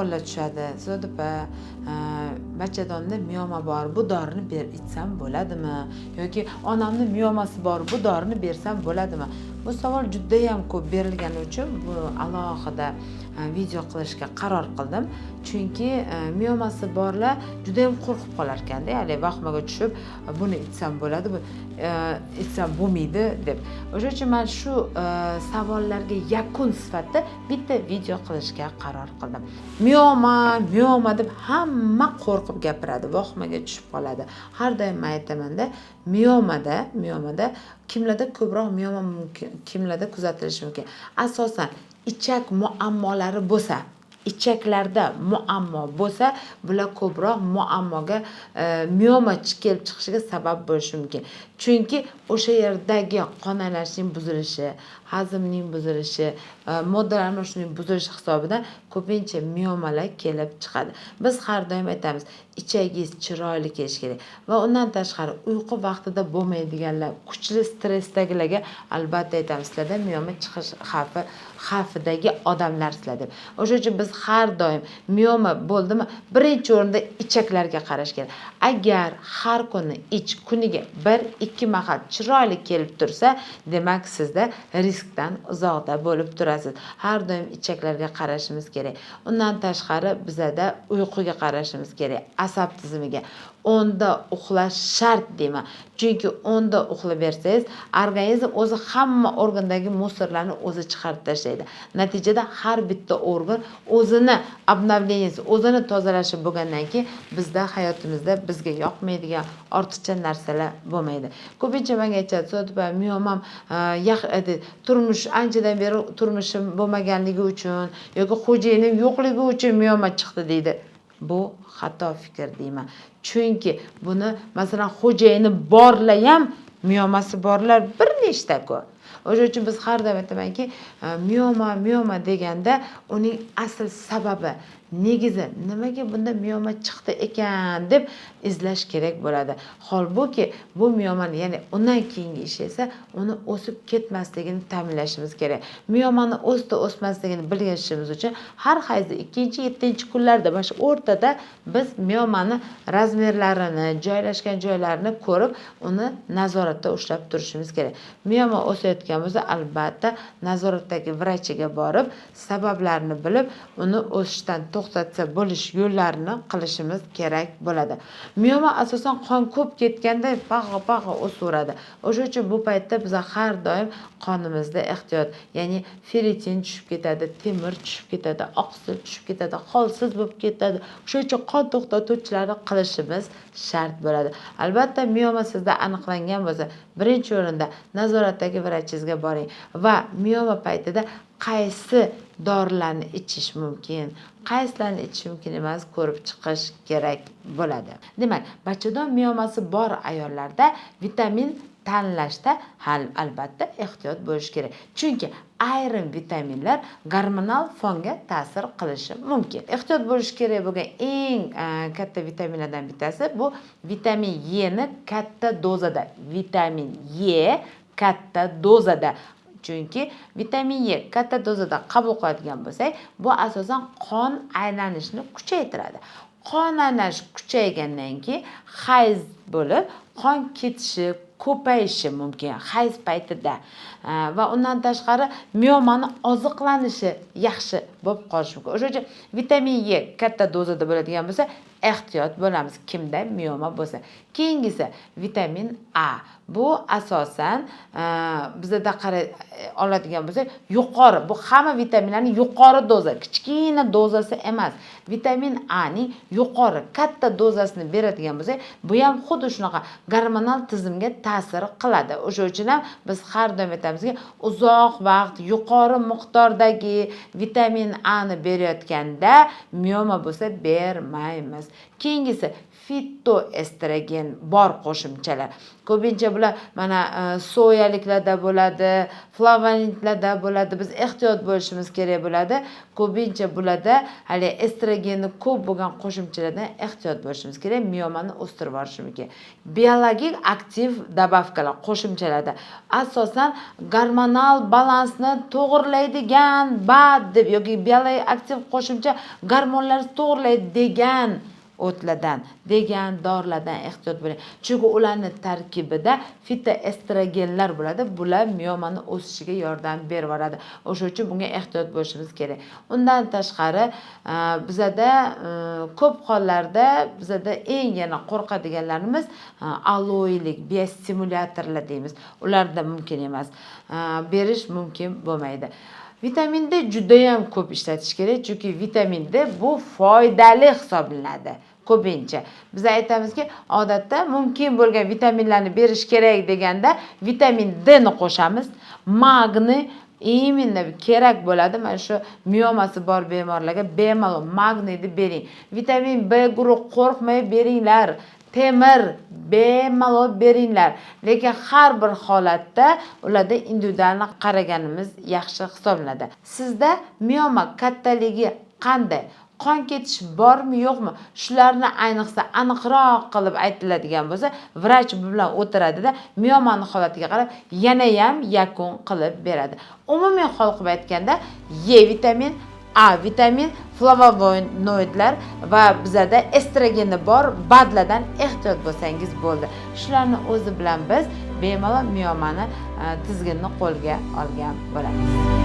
Savollar tushadi: "Ziyoda opa, bachadonda mioma bor, bu dorini ber, ichsam bo'ladimi?" yoki "Onamni miomasi bor, bu dorini bersam bo'ladimi?" Bu savol judayam ko'p berilgani uchun bu alohida video qilishga qaror qildim, chunki miomasi borlar judayam qo'rqib qolar ekanda, haligi vahimaga tushib, buni ichsam bo'ladi, bu ichsam bo'lmaydi deb. O'sha uchun man shu savollarga yakun sifatida bitta video qilishga qaror qildim. Mioma, mioma deb hamma qo'rqib gapiradi, vahimaga tushib qoladi. Har doim man aytamanda, miomada kimlarda ko'proq mioma mumkin, kimlarda kuzatilishi mumkin? Asosan ichak muammolari bo'lsa, ichaklarda muammo bo'lsa, bular ko'proq muammoga, mioma kelib chiqishiga sabab bo'lishi mumkin, chunki o'sha yerdagi qon aylanishining buzilishi, hazmning buzilishi, moddalar almashuvining buzilishi hisobidan ko'pincha miomalar kelib chiqadi. Biz har doim aytamiz, ichagingiz chiroyli kelishi kerak. Va undan tashqari, uyqu vaqtida bo'lmaydiganlar, kuchli stressdagilarga albatta aytamiz, sizlarda mioma chiqish xavfidagi odamlarsizlar deb. O'sha uchun biz har doim mioma bo'ldimi, birinchi o'rinda ichaklarga qarash kerak. Agar har kuni ich kuniga bir ikki mahal chiroyli kelib tursa, demak, sizda riskdan uzoqda bo'lib turasiz. Har doim ichaklarga qarashimiz kerak. Undan tashqari, bizada uyquga qarashimiz kerak, asab tizimiga. 10da uxlash shart deyman, chunki 10da uxlab bersangiz, organizm o'zi hamma organdagi мусор larni o'zi chiqarib tashlaydi. Natijada har bitta organ o'zini обновление si, o'zini tozalashi bo'lgandan keyin bizda hayotimizda bizga yoqmaydigan ortiqcha narsalar bo'lmaydi. Ko'pincha menga aytishadi: "Ziyoda opa, miomam turmush, anchadan beri turmushim bo'lmaganligi uchun yoki xo'jayinim yo'qligi uchun mioma chiqdi", deydi. Bu xato fikr deyman, chunki buni, masalan, xo'jayini borlar ham miomasi borlar bir nechtaku. O'sha uchun biz har doim aytamanki, mioma, mioma deganda uning asl sababi, negizi, nimaga bunda mioma chiqdi ekan deb izlash kerak bo'ladi. Holbuki bu miomani, ya'ni undan keyingi ish esa uni o'sib ketmasligini ta'minlashimiz kerak. Miomani o'sdi, o'smasligini bilishimiz uchun har hayzi ikkinchi, yettinchi kunlarda, mana shu o'rtada biz miomani размер larini, joylashgan joylarini ko'rib, uni nazoratda ushlab turishimiz kerak. Mioma o'sayotgan bo'lsa, albatta nazoratdagi vrachiga borib, sabablarini bilib, uni o'sishdan to'xtatsa bo'lish yo'llarini qilishimiz kerak bo'ladi. Mioma asosan qon ko'p ketganda pag'a pag'a o'saveradi. O'sha uchun bu paytda biz har doim qonimizda ehtiyot, ya'ni ferritin tushib ketadi, temir tushib ketadi, oqsil tushib ketadi, holsiz bo'lib ketadi. O'sha uchun qon to'xtatuvchilarni qilishimiz shart bo'ladi. Albatta, mioma sizda aniqlangan bo'lsa, birinchi o'rinda nazoratdagi vrachingizga boring va mioma paytida qaysi dorilarni ichish mumkin, qaysilarini ichish mumkin emas, ko'rib chiqish kerak bo'ladi. Demak, bachadon miomasi bor ayollarda vitamin tanlashda albatta ehtiyot bo'lish kerak, chunki ayrim vitaminlar gormonal fonga ta'sir qilishi mumkin. Ehtiyot bo'lish kerak bo'lgan eng katta vitaminlardan bittasi bu vitamin E ni katta dozada, vitamin E katta dozada, chunki vitamin E katta dozada qabul qiladigan bo'lsak, bu asosan qon aylanishini kuchaytiradi. Qon aylanish kuchaygandan keyin hayz bo'lib, qon ketishi ko'payishi mumkin hayz paytida. Va undan tashqari, miomani oziqlanishi yaxshi bo'lib qolishi mumkin. O'sha uchun vitamin E katta dozada bo'ladigan bo'lsa, ehtiyot bo'lamiz kimda mioma bo'lsa. Keyingisi vitamin A. Bu asosan bizada qaray oladigan bo'lsak, yuqori, bu hamma vitaminlarni yuqori doza, kichkina dozasi emas, vitamin A ning yuqori, katta dozasini beradigan bo'lsak, bu ham xuddi shunaqa gormonal tizimga ta'sir qiladi. O'sha uchun ham biz har doim aytamizki, uzoq vaqt yuqori miqdordagi vitamin A ni berayotganda mioma bo'lsa, bermaymiz. Keyingisi Fitoestrogen bor qo'shimchalar. Ko'pincha bular mana soyaliklarda bo'ladi, flavonidlarda bo'ladi. Biz ehtiyot bo'lishimiz kerak bo'ladi. Ko'pincha bularda hali estrogeni ko'p bo'lgan qo'shimchalardan ehtiyot bo'lishimiz kerak, miomani o'stirib yuborishi mumkin. Biologik aktiv добавка lar, qo'shimchalarda asosan gormonal balansni to'g'irlaydigan БАД deb yoki biologik aktiv qo'shimcha gormonlarni to'g'irlaydi degan o'tlardan, degan dorilardan ehtiyot bo'ling, chunki ularni tarkibida fitoestrogenlar bo'ladi. Bular miomani o'sishiga yordam berib yuboradi. O'sha uchun bunga ehtiyot bo'lishimiz kerak. Undan tashqari, bizada ko'p hollarda, bizada eng yana qo'rqadiganlarimiz aloelik biostimulyatorlar deymiz. Ularda mumkin emas, berish mumkin bo'lmaydi. Vitamin D judayam ko'p ishlatish kerak, chunki vitamin D bu foydali hisoblanadi. Ko'pincha biz aytamizki, odatda mumkin bo'lgan vitaminlarni berish kerak deganda vitamin D ni qo'shamiz, magniy именно kerak bo'ladi. Mana shu miomasi bor bemorlarga bemalol magniyni bering, vitamin B guruh qo'rqmay beringlar, temir bemalol beringlar, lekin har bir holatda ularda individual qaraganimiz yaxshi hisoblanadi. Sizda mioma kattaligi qanday, qon ketish bormi, yo'qmi, shularni ayniqsa aniqroq qilib aytiladigan bo'lsa, vrach bu bilan o'tiradida, miomani holatiga qarab yanayam yakun qilib beradi. Umumiy hol qilib aytganda, E vitamin, A vitamin, flavonoidlar va bizada estrogeni bor БАД lardan ehtiyot bo'lsangiz bo'ldi. Shularni o'zi bilan biz bemalol miomani tizginni qo'lga olgan bo'lamiz.